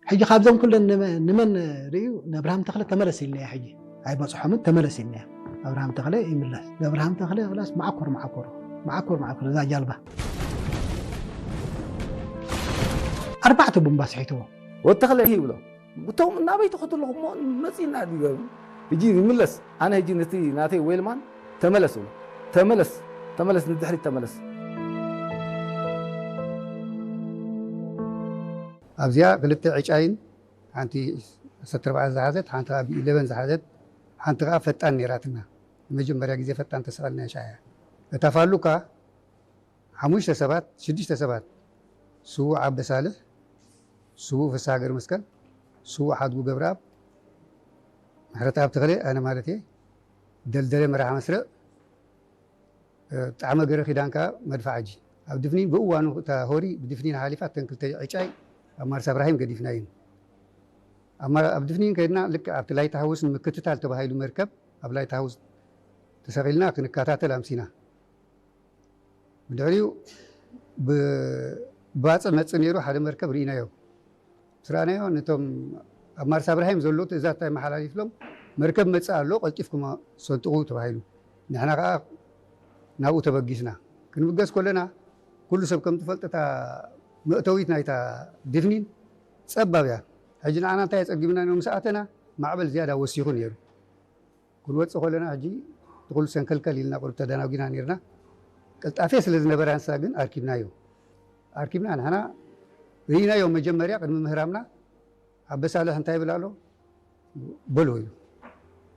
ሕጂ ካብዞም ኩለን ንመ- ንመን ርእዩ? ንኣብርሃም ተኽለ ተመለስ ኢልናዮ። ሕጂ ኣይበፅሖምን፣ ተመለስ ኢልናዮ። ኣብርሃም ተኽለ ይምለስ። ንኣብርሃም ተኽለ ላስ መዓኮር መዓኮር መዓኮር መዓኮር እዛ ጃልባ ኣርባዕተ ቡምባ ስሒትዎ። ወተኽለ ይብሎ እቶም እናበይ ትኸቱ ኣለኹም እሞ መፂና ድገሩ። ሕጂ ይምለስ። ኣነ ሕጂ ነቲ ናተይ ዌልማን ተመለስ እብሎ። ተመለስ፣ ተመለስ፣ ንድሕሪት ተመለስ። ኣብዚኣ ክልተ ዕጫይን ሓንቲ ዓሰርተ ኣርባዕተ ዝሓዘት፣ ሓንቲ ከዓ ቢ ኢለቨን ዝሓዘት፣ ሓንቲ ከዓ ፈጣን ነይራትና። ንመጀመርያ ግዜ ፈጣን ተሰቐልና ሻያ። እታ ፋሉካ ሓሙሽተ ሰባት፣ ሽዱሽተ ሰባት፣ ስዉእ ዓበ ሳልሕ፣ ስዉእ ፍስሃ ገርመስቀል፣ ስዉእ ሓድጉ ገብረኣብ፣ ምሕረተኣብ ተኽለ፣ ኣነ ማለት እየ፣ ደልደለ መራሒ መስርዕ፣ ጣዕመ ገረ ኪዳን ከዓ መድፋዓጂ። ኣብ ድፍኒን ብእዋኑ እታ ሆሪ ብድፍኒን ሓሊፋ እተን ክልተ ዕጫይ ኣብ ማርሳ እብራሂም ገዲፍናየን። ኣብ ድፍኒን ከይድና ልክዕ ኣብቲ ላይት ሃውስ ንምክትታል ተባሂሉ መርከብ ኣብ ላይት ሃውስ ተሰቒልና ክንከታተል ኣምሲና። ብድሕሪኡ ብባፅዕ መፅእ ነይሩ ሓደ መርከብ ርኢናዮ። ምስ ረኣናዮ ነቶም ኣብ ማርሳ እብራሂም ዘለዉ ትእዛዝ እንታይ መሓላሊፍሎም መርከብ መፅእ ኣሎ ቀልጢፍኩም ሰንጥቑ ተባሂሉ። ንሕና ከዓ ናብኡ ተበጊስና። ክንብገስ ከለና ኩሉ ሰብ ከም ትፈልጦ እታ መእተዊት ናይታ ድፍኒን ፀባብ እያ። ሕጂ ንዓና እንታይ ኣፀጊምና ኢሎም ምስ ኣተና ማዕበል ዝያዳ ወሲኹ ነይሩ። ክንወፅእ ከለና ሕጂ እቲ ኩሉ ሰንከልከል ኢልና ቁሩብ ተደናጒና ነይርና። ቅልጣፌ ስለ ዝነበረ ንሳ ግን ኣርኪብናዮ። ኣርኪብና ንሕና ርኢናዮ መጀመርያ ቅድሚ ምህራምና ኣበሳልሕ እንታይ ይብል ኣሎ በልዎ ኢሉ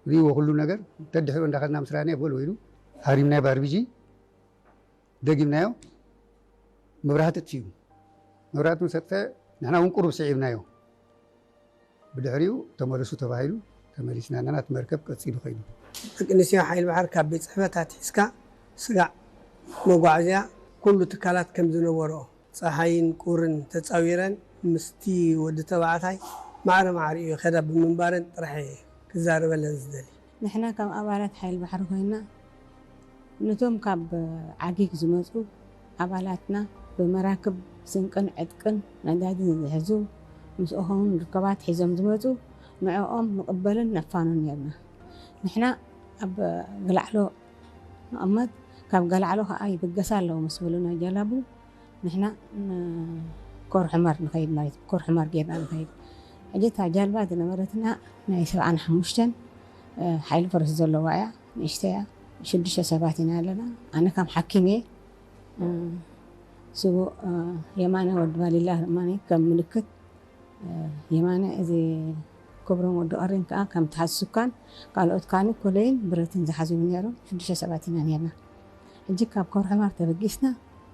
ርእይዎ ኩሉ ነገር ተድሕሩ እንዳኸድና ምስ ረኣናዮ በልዎ ኢሉ ሃሪምናዮ ባርቢጂ ደጊምናዮ መብራህቲ ኣጥፊኡ መብራህቲ ምስ ኣጥፈ ንሕና እውን ቁሩብ ስዒብናዮ ብድሕሪኡ ተመለሱ ተባሂሉ ተመሊስና ኣለና እቲ መርከብ ቀፂሉ ከይዱ። ደቂ ኣንስትዮ ሓይሊ ባሕሪ ካብ ቤት ፅሕፈት ኣትሒዝካ ስጋዕ መጓዓዝያ ኩሉ ትካላት ከም ዝነበርኦ ፀሓይን ቁርን ተፃዊረን ምስቲ ወዲ ተባዕታይ ማዕረ ማዕሪኡ ይኸዳ ብምንባረን ጥራሕ እየ ክዛረበለን ዝደሊ። ንሕና ከም ኣባላት ሓይሊ ባሕሪ ኮይና ነቶም ካብ ዓጊግ ዝመፁ ኣባላትና ብመራክብ ስንቅን ዕጥቅን ነዳድን ዝሕዙ ምስኡ ኸውን ርክባት ሒዞም ዝመፁ ንዕኦም ንቕበልን ነፋኑን ነርና። ንሕና ኣብ ገላዕሎ ንቕመጥ ካብ ገላዕሎ ከዓ ይብገሳ ኣለዉ ምስ በሉና ጀላቡ ንሕና ኮር ሕመር ንኸይድ ማለት ኮር ሕመር ጌርና ንኸይድ። ሕጂ እታ ጃልባ ዝነበረትና ናይ ሰብዓን ሓሙሽተን ሓይሊ ፈረስ ዘለዋ እያ። ንእሽተያ ሽዱሽተ ሰባት ኢና ኣለና። ኣነ ከም ሓኪም እየ። ስቡእ የማነ ወዲ ባሊላ ድማ ከም ምልክት የማነ እዚ ክብሮም ወዲ ቀሪን ከዓ ከም ተሓዚ ሱካን ካልኦት ካኒ ኮለይን ብረትን ዝሓዙ ነይሮም። ሽዱሽተ ሰባት ኢና ነርና። ሕጂ ካብ ኮርሕማር ተበጊስና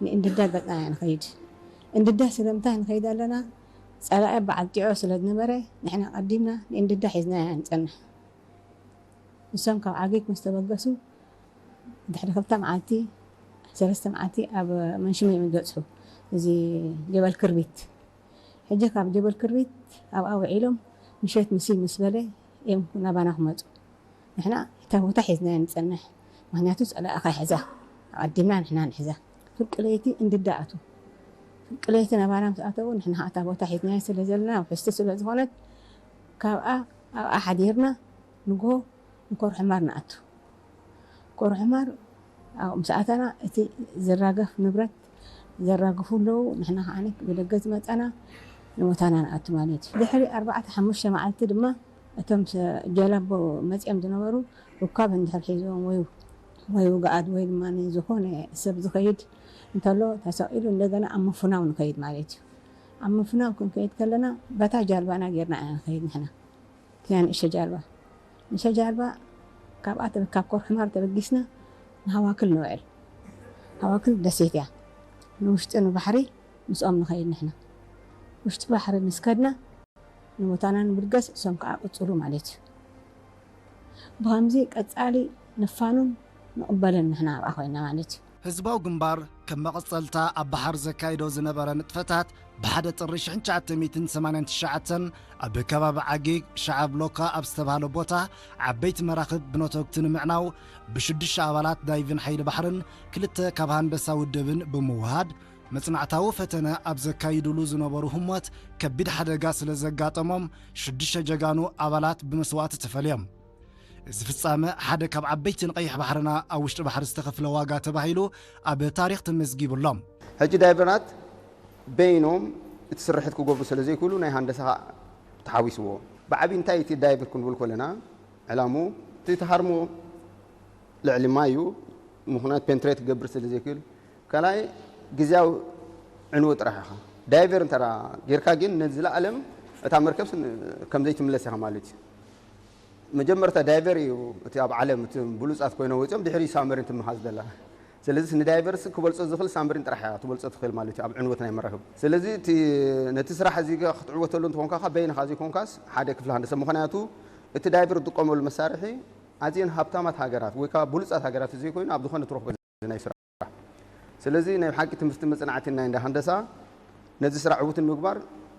ንእንድዳ ገጥና ኢና ንኸይድ። እንድዳ ስለምንታይ ንኸይድ ኣለና? ፀላኢ በዓል ጢዖ ስለ ዝነበረ ንሕና ቀዲምና ንእንድዳ ሒዝና ኢና ንፀንሕ። ንሶም ካብ ዓጊግ ምስ ተበገሱ ድሕሪ ክልተ መዓልቲ ሰለስተ መዓልቲ ኣብ መንሽም እዮም ይገፅሑ። እዚ ጀበል ክርቢት ሕጂ ካብ ጀበል ክርቢት ኣብኣ ውዒሎም ምሸት ምሲ ምስ በለ እዮም ናባና ክመፁ። ንሕና እታ ቦታ ሒዝናያ ንፀንሕ። ምክንያቱ ፀላኢ ከይሕዛ ኣቐዲምና ንሕና ንሕዛ። ፍርቂ ለይቲ እንድዳ ኣትዉ። ፍርቂ ለይቲ ናባና ምስ ኣተዉ ንሕና ከዓ እታ ቦታ ሒዝናያ ስለ ዘለና ውሕስቲ ስለ ዝኾነት ካብኣ ኣብኣ ሓዲርና ንግሆ ንኮር ሕማር ንኣቱ። ኮር ሕማር ኣብኡ ምስ ኣተና እቲ ዝራገፍ ንብረት ዘራግፉ ኣለዉ። ንሕና ከዓ ብደገ ዝመፀና ንቦታና ንኣቱ ማለት እዩ። ድሕሪ ኣርባዕተ ሓሙሽተ መዓልቲ ድማ እቶም ጀላቦ መፂኦም ዝነበሩ ሩካብ እንድሕር ሒዞም ወይ ወይ ውግኣት ወይ ድማ ዝኾነ ሰብ ዝኸይድ እንተሎ ተሰቒሉ እንደገና ኣብ ምፍናው ንኸይድ ማለት እዩ። ኣብ ምፍናው ክንከይድ ከለና በታ ጃልባና ጌርና ኢና ንኸይድ ንሕና። እቲኣ ንእሽተ ጃልባ ንእሽተ ጃልባ ካብኣ ካብ ኮርሕማር ተበጊስና ንሃዋክል ንውዕል። ሃዋክል ደሴት እያ። ንውሽጢ ንባሕሪ ምስኦም ንኸይድ ንሕና። ውሽጢ ባሕሪ ምስ ከድና ንቦታና ንብገስ እሶም ከዓ ቅፅሉ ማለት እዩ። ብኸምዚ ቀፃሊ ንፋኑን ንቕበልን ንሕና ኣብኣ ኮይና ማለት እዩ። ህዝባዊ ግንባር ከም መቐጸልታ ኣብ ባሕሪ ዘካይዶ ዝነበረ ንጥፈታት ብሓደ ጥሪ ሽሕን ትሽዓተ ሚእትን ሰማንያን ትሽዓተን ኣብ ከባቢ ዓጊግ ሸዓብ ሎካ ኣብ ዝተባህለ ቦታ ዓበይቲ መራኽብ ብነተጉቲ ንምዕናው ብሽዱሽተ ኣባላት ዳይቭን ሓይሊ ባሕርን ክልተ ካብ ሃንደሳ ውድብን ብምውሃድ መጽናዕታዊ ፈተነ ኣብ ዘካይዱሉ ዝነበሩ ህሞት ከቢድ ሓደጋ ስለ ዘጋጠሞም ሽዱሽተ ጀጋኑ ኣባላት ብመስዋእቲ ተፈልዮም። እዚ ፍጻመ ሓደ ካብ ዓበይቲ ንቀይሕ ባሕርና ኣብ ውሽጢ ባሕሪ ዝተኸፍለ ዋጋ ተባሂሉ ኣብ ታሪኽ ተመዝጊቡ ኣሎ። ሕጂ ዳይቨራት በይኖም እቲ ስርሕት ክገብሩ ስለ ዘይክእሉ ናይ ሃንደሳ ተሓዊስዎ። ብዓቢ እንታይ እቲ ዳይቨር ክንብል ከለና ዕላሙ እቲ ተሃርሞ ልዕሊ ማይ እዩ። ምኽንያት ፔንትሬት ክገብር ስለ ዘይክእል ካልኣይ ግዜያዊ ዕንወት ጥራሕ ኢኻ። ዳይቨር እንተ ጌርካ ግን ነዚ ለኣለም እታ መርከብስ ከም ዘይትምለስ ኢኻ ማለት እዩ። መጀመርታ ዳይቨር እዩ እቲ ኣብ ዓለም እቲ ብሉጻት ኮይኖም ወፂኦም ድሕሪ ሳመሪን ትምሃዝ ዘላ። ስለዚ ንዳይቨርስ ክበልጾ ዝኽእል ሳመሪን ጥራሕ እያ ትበልጾ ትኽእል ማለት እዩ ኣብ ዕንወት ናይ መራኽብ። ስለዚ እቲ ነቲ ስራሕ እዚ ክትዕወተሉ እንትኾንካ ካብ በይንኻ ዘይኮንካስ ሓደ ክፍሊ ሃንደሰ ምኽንያቱ እቲ ዳይቨር ዝጥቀመሉ መሳርሒ ኣዝየን ሃብታማት ሃገራት ወይ ከዓ ብሉጻት ሃገራት ዘይኮይኑ ኣብ ዝኾነ ትረኽቦ ናይ ስራሕ። ስለዚ ናይ ብሓቂ ትምህርቲ መጽናዕቲ ናይ እንዳ ሃንደሳ ነዚ ስራሕ ዕውት ንምግባር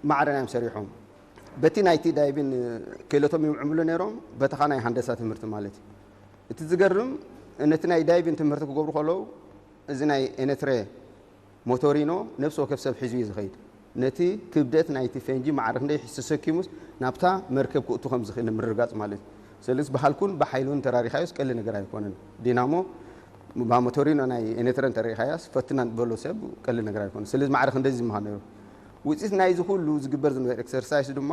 ማዕረ ናይ ሰሪሖም በቲ ናይቲ ዳይቪን ክእለቶም ይምዕምሉ ነይሮም በተኻ ናይ ሃንደሳ ትምህርቲ ማለት እዩ። እቲ ዝገርም ነቲ ናይ ዳይቪን ትምህርቲ ክገብሩ ከለዉ እዚ ናይ ኤነትሬ ሞቶሪኖ ነፍሲ ወከፍ ሰብ ሒዙ እዩ ዝኸይድ። ነቲ ክብደት ናይቲ ፈንጂ ማዕረ ክንደይ ተሰኪሙስ ናብታ መርከብ ክእቱ ከም ዝኽእል ንምርጋጽ ማለት እዩ። ስለዚ ብሃልኩን ብሓይሉን ተራሪኻዮስ ቀሊ ነገር ኣይኮነን። ዲናሞ ብሞቶሪኖ ናይ ኤነትረ እንተሪኢኻያስ ፈትና በሎ ሰብ ቀሊ ነገር ኣይኮነን። ስለዚ ማዕረ ክንደዚ ምዃን ነይሩ። ውፅኢት ናይዚ ኩሉ ዝግበር ዝነበረ ኤክሰርሳይስ ድማ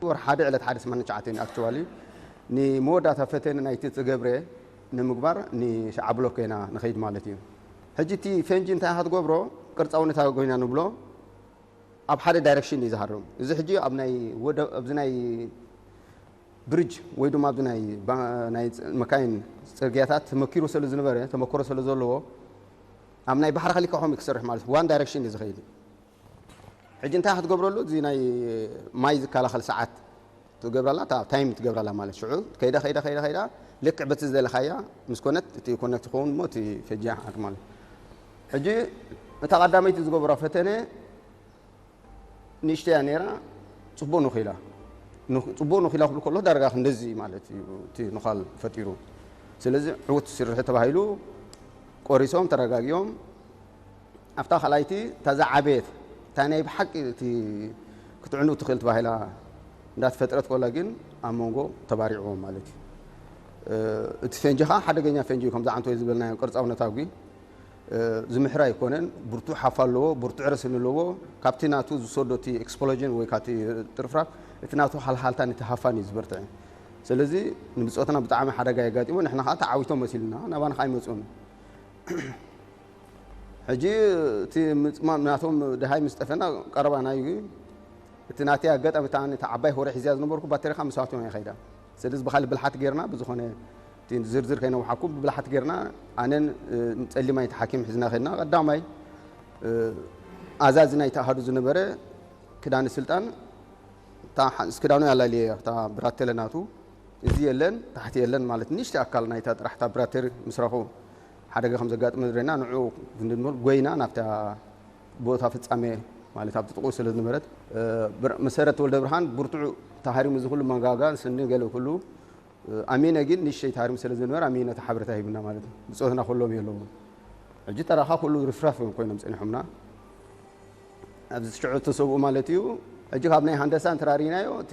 ወር ሓደ ዕለት ሓደ ስማንያን ትሽዓተን እዩ። ኣክቹዋሊ ንመወዳእታ ፈተነ ናይቲ ዝገብረ ንምግባር ንሸዓ ብሎክ ኮይና ንኸይድ ማለት እዩ። ሕጂ እቲ ፈንጂ እንታይ ኢኻ ትገብሮ? ቅርፃውነት ኣጎይና ንብሎ ኣብ ሓደ ዳይሬክሽን እዩ ዝሃርም። እዚ ሕጂ ኣብ ናይ ወደ ኣብዚ ናይ ብሪጅ ወይ ድማ ኣብዚ ናይ ባ- ናይ ፅ- መካይን ፅርግያታት ተመኪሩ ስለ ዝነበረ ተመክሮ ስለ ዘለዎ ኣብ ናይ ባሕሪ ከሊካ ከምኡ ክሰርሕ ማለት ዋን ዳይሬክሽን እዩ ዝኸይድ። ሕጂ እንታይ ክትገብረሉ እዚ ናይ ማይ ዝከላኸል ሰዓት ትገብራላ እታ ታይም ትገብራላ ማለት ሽዑ ከይዳ ከይዳ ከይዳ ከይዳ ልክዕ በቲ ዝደለኻያ ምስ ኮነት እቲ ኮነክት ይኸውን እሞ እቲ ፈጃ ዓር ማለት ሕጂ እታ ቀዳመይቲ ዝገብሮ ፈተነ ንእሽተያ ነይራ ጽቡቅ ንኺላ ጽቡቅ ንኺላ ክብል ከሎ ዳርጋ ክንደዚ ማለት እዩ እቲ ንኻል ፈጢሩ ስለዚ ዕውት ስርሒ ተባሂሉ ቆሪሶም ተረጋጊኦም ኣብታ ካልኣይቲ እታ ዝዓበየት እታ ናይ ብሓቂ እቲ ክትዕኑ ትኽእል ተባሂላ እንዳተፈጥረት ኮላ ግን ኣብ መንጎ ተባሪዕዎም ማለት እዩ። እቲ ፈንጂ ከዓ ሓደገኛ ፈንጂ እዩ። ከምዚ ዓንቶ ዝበልናዮ ቅርፃውነት ኣጉ ዝምሕር ኣይኮነን። ብርቱዕ ሓፍ ኣለዎ፣ ብርቱዕ ረስኒ ኣለዎ። ካብቲ ናቱ ዝሰዶ እቲ ኤክስፕሎጅን ወይ ካብቲ ጥርፍራፍ እቲ ናቱ ሓልሓልታ ነቲ ሃፋን እዩ ዝበርትዐ። ስለዚ ንብፆትና ብጣዕሚ ሓደጋ የጋጢሞ። ንሕና ከዓ ተዓዊቶም መሲሉና ናባና ከዓ ኣይመፁን። ሕጂ እቲ ምጽማም ናቶም ደሃይ ምስ ጠፈና ቀረባ ናይ እቲ ናተይ ኣጋጣሚ እታ ነታ ዓባይ ሆረ ሒዝያ ዝነበርኩ ባተሪኻ ምስዋቶም እየ ኸይዳ። ስለዚ ብኻልእ ብልሓት ጌርና ብዝኾነ እቲ ዝርዝር ከይነውሓኩም ብብልሓት ጌርና ኣነን እ፣ ጸሊማይ እቲ ሓኪም ሒዝና ኸድና ቀዳማይ እ፣ ኣዛዚ ናይቲ ኣሃዱ ዝነበረ ክዳን ስልጣን እታ ሓ- እስክዳኑ ያላልየ እታ ብራተለ ናቱ እዚ የለን ታሕቲ የለን ማለት ንእሽተይ ኣካል ናይታ ጥራሕ እታ ብራተሪ ምስ ረኽቡ ሓደጋ ከም ዘጋጥመ ዝረና ንዑ ክንድንብል ጎይና ናብታ ቦታ ፍጻሜ ማለት ኣብቲ ጥቁ ስለ ዝነበረት እ፣ ብር- መሰረት ወልደ ብርሃን ብርቱዕ ተሃሪሙ እዚ ኩሉ መንጋጋ ስኒ ገለ ኩሉ እ፣ ኣሚነ ግን ንእሽተይ ተሃሪሙ ስለ ዝነበረ ኣሚነ እቲ ሓበሬታ ሂብና ማለት እዩ ብፆትና ኩሎም የለውን ሕጂ ተራኻ ኩሉ ርፍራፍ እዮም ኮይኖም ፀኒሖምና ኣብዚ ሽዑ እተሰብኡ ማለት እዩ። ሕጂ ካብ ናይ ሃንደሳ እንተራሪናዮ እቲ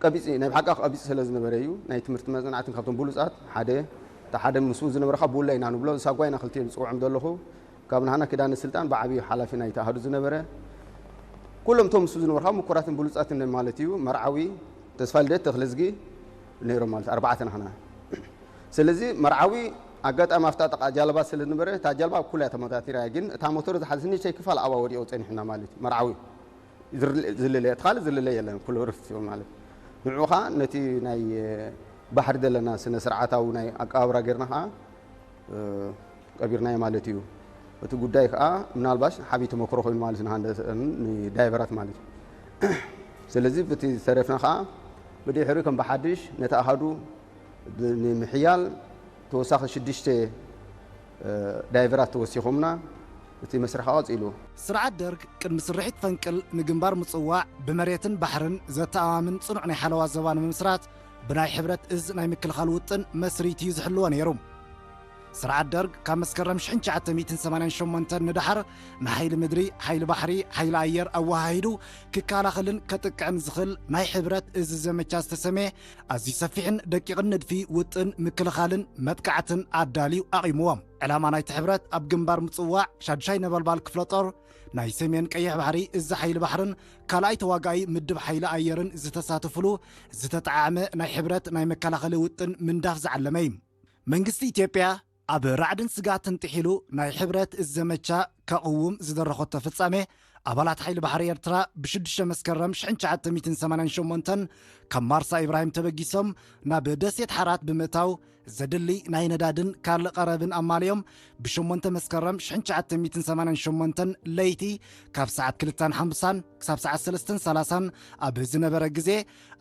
ቀቢፂ ናይ ብሓቃ ቀቢፂ ስለ ዝነበረ እዩ። ናይ ትምህርቲ መፅናዕትን ካብቶም ብሉፃት ሓደ እቲ ሓደ ምስኡ ዝነበረካ ቡላ ኢና ንብሎ ሳጓ ኢና ክልቲኦም ዝፅውዖም ዘለኹ ካብ ናህና ክዳን ስልጣን ብዓብዩ ሓላፊ ናይ ተኣሃዱ ዝነበረ ኩሎም እቶም ምስኡ ዝነበርካ ምኩራትን ብሉፃትን ማለት እዩ። መርዓዊ ተስፋ ልደት ተክለዝጊ ነይሮም ማለት ኣርባዕተ ናህና ስለዚ መርዓዊ ኣጋጣሚ ኣብታ ጥቓ ጃልባ ስለ ዝነበረ እታ ጃልባ ኣብ ኩላ ተመታቲራ እያ ግን እታ ሞተር ዝሓዘት ንእሽተይ ክፋል ኣብኣ ወዲቑ ፀኒሑና ማለት እዩ መርዓዊ ዝርለ- ዝልለ እቲ ካልእ ዝልለ የለን ኩሉ ርፍ ይብል ማለት ንዑ ከዓ ነቲ ናይ ባሕሪ ዘለና ስነ ስርዓታዊ ናይ ኣቀባብራ ጌርና ከዓ እ፣ ቀቢርናዮ ማለት እዩ እቲ ጉዳይ ከዓ ምናልባሽ ሓብይ ተመክሮ ኮይኑ ማለት ንሃንደሰን ንዳይቨራት ማለት እዩ ስለዚ ብቲ ዝተረፍና ከዓ ብድሕሪ ከም ብሓድሽ ነቲ ኣሃዱ ብ- ንምሕያል ተወሳኺ ሽዱሽተ እ፣ ዳይቨራት ተወሲኾምና እቲ መስርሕ ከዓ ቀፂሉ ስርዓት ደርግ ቅድሚ ስርሒት ፈንቅል ንግንባር ምጽዋዕ ብመሬትን ባሕርን ዘተኣማምን ጽኑዕ ናይ ሓለዋ ዘባ ንምምስራት ብናይ ሕብረት እዝ ናይ ምክልኻል ውጥን መስሪት እዩ ዝሕልዎ ነይሩ። ስርዓት ደርግ ካብ መስከረም ሽሕን ትሽዓተ ሚእትን ሰማንያን ሸሞንተን ንደሓር ንሓይሊ ምድሪ፣ ሓይሊ ባሕሪ፣ ሓይሊ ኣየር ኣወሃሂዱ ክከላኸልን ከጥቅዕን ዝኽእል ናይ ሕብረት እዚ ዘመቻ ዝተሰመየ ኣዝዩ ሰፊሕን ደቂቕን ንድፊ ውጥን ምክልኻልን መጥቃዕትን ኣዳልዩ ኣቒምዎ። ዕላማ ናይቲ ሕብረት ኣብ ግንባር ምጽዋዕ ሻዱሻይ ነበልባል ክፍለ ጦር ናይ ሰሜን ቀይሕ ባሕሪ እዚ ሓይሊ ባሕርን ካልኣይ ተዋጋኢ ምድብ ሓይሊ ኣየርን ዝተሳተፍሉ ዝተጠዓመ ናይ ሕብረት ናይ መከላኸሊ ውጥን ምንዳፍ ዝዓለመ እዩ። መንግስቲ ኢትዮጵያ ኣብ ራዕድን ስግኣትን ጥሒሉ ናይ ሕብረት እዚ ዘመቻ ከቕውም ዝደረኸቶ ፍጻሜ ኣባላት ሓይሊ ባሕሪ ኤርትራ ብሽዱሽተ መስከረም ሽሕን ትሽዓተ ሚእትን ሰማንያን ሸሞንተን ካብ ማርሳ ኢብራሂም ተበጊሶም ናብ ደሴት ሓራት ብምእታው ዘድሊ ናይ ነዳድን ካልእ ቀረብን ኣማልዮም ብሸሞንተ መስከረም ሽሕን ትሽዓተ ሚእትን ሰማንያን ሸሞንተን ለይቲ ካብ ሰዓት ክልተን ሓምሳን ክሳብ ሰዓት ሰለስተን ሰላሳን ኣብ ዝነበረ ግዜ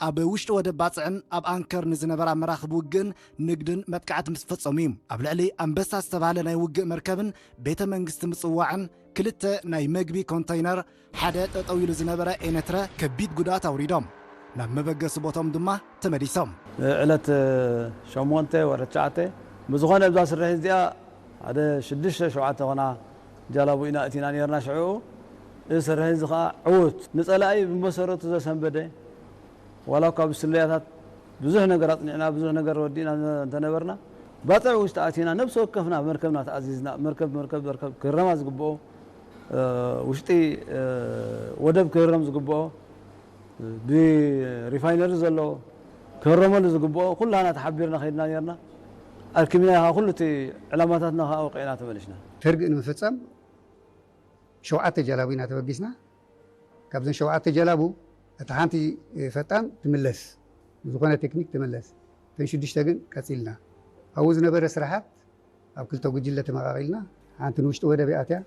ኣብ ውሽጢ ወደብ ባጽዕን ኣብ ኣንከር ንዝነበራ መራኽብ ውግእን ንግድን መጥቃዕቲ ምስ ፈጸሙ እዩ። ኣብ ልዕሊ ኣንበሳ ዝተባህለ ናይ ውግእ መርከብን ቤተ መንግስቲ ምጽዋዕን ክልተ ናይ መግቢ ኮንተይነር ሓደ ጠጠው ኢሉ ዝነበረ ኤነትረ ከቢድ ጉድኣት ኣውሪዶም። ናብ መበገሲ ቦቶም ድማ ተመሊሶም። ዕለት ሸሞንተ ወርሒ ትሽዓተ ብዝኾነ እዛ ስርሒት እዚኣ ሓደ ሽዱሽተ ሸውዓተ ኾና ጃላቡ ኢና እቲና ነርና። ሽዑ እዚ ስርሒት እዚ ኸዓ ዕዉት ንጸላኢ ብመሰረቱ ዘሰንበደ ዋላ እኳ ብስለያታት ብዙሕ ነገር ኣጽኒዕና ብዙሕ ነገር ወዲእና እንተነበርና ባጽዕ ውሽጢ ኣቲና ነብሲ ወከፍና መርከብና ተኣዚዝና መርከብ መርከብ መርከብ ክህረማ ዝግብኦ ውሽጢ ወደብ ክህረም ዝግብኦ ብሪፋይነሪ ዘሎ ክህረመሉ ዝግብኦ ኩላና ተሓቢርና ከይድና ነርና። ኣርኪብና ኸዓ ኩሉ እቲ ዕላማታትና ኸዓ ወቂዕና ተመሊስና። ተርግእ ንምፍጻም ሸውዓተ ጀላቡ ኢና ተበጊስና። ካብዘን ሸውዓተ ጀላቡ እታ ሓንቲ ፈጣን ትምለስ፣ ብዝኾነ ቴክኒክ ትምለስ። እተን ሽዱሽተ ግን ቀጺልና። ኣብኡ ዝነበረ ስራሓት ኣብ ክልተ ጉጅለ ተመቓቒልና። ሓንቲ ንውሽጢ ወደብ እያ ኣትያ።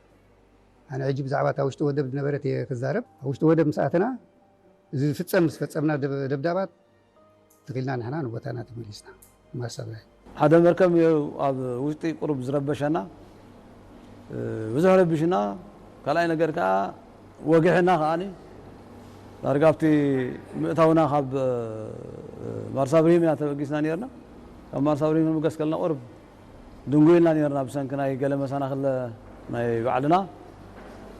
ኣነ ሕጂ ብዛዕባ እታ ውሽጢ ወደብ ዝነበረት እየ ክዛረብ። ኣብ ውሽጢ ወደብ ምስ ኣተና ዝፍጸም ምስ ፈጸምና ደብ- ደብዳባት ትኺልና ንሕና ንቦታና ተመሊስና። ማርሳ ብራይ ሓደ መርከብ እዩ ኣብ ውሽጢ ቁሩብ ዝረበሸና ብዙሕ ረቢሽና። ካልኣይ ነገር ከዓ ወጊሕና ከዓኒ ዳርጋ ኣብቲ ምእታውና ካብ ማርሳ ብርሂም ኢና ተበጊስና ነርና። ካብ ማርሳ ብርሂም ንብገስ ከለና ቁሩብ ድንጉይልና ነርና ብሰንኪ ናይ ገለ መሰናኽል ናይ ባዕልና።